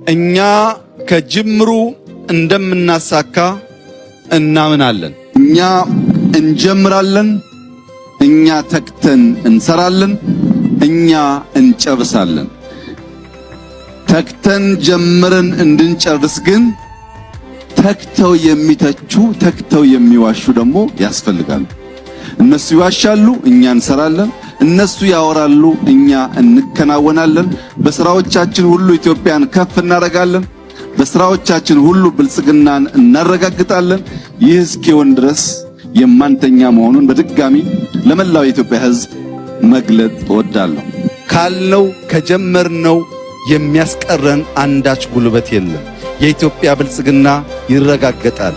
እኛ ከጅምሩ እንደምናሳካ እናምናለን። እኛ እንጀምራለን፣ እኛ ተግተን እንሰራለን፣ እኛ እንጨርሳለን። ተግተን ጀምረን እንድንጨርስ ግን ተግተው የሚተቹ፣ ተግተው የሚዋሹ ደግሞ ያስፈልጋሉ። እነሱ ይዋሻሉ፣ እኛ እንሰራለን። እነሱ ያወራሉ፣ እኛ እንከናወናለን። በስራዎቻችን ሁሉ ኢትዮጵያን ከፍ እናደርጋለን። በስራዎቻችን ሁሉ ብልጽግናን እናረጋግጣለን። ይህ እስኪሆን ድረስ የማንተኛ መሆኑን በድጋሚ ለመላው የኢትዮጵያ ሕዝብ መግለጥ እወዳለሁ። ካልነው ከጀመርነው የሚያስቀረን አንዳች ጉልበት የለም። የኢትዮጵያ ብልጽግና ይረጋገጣል።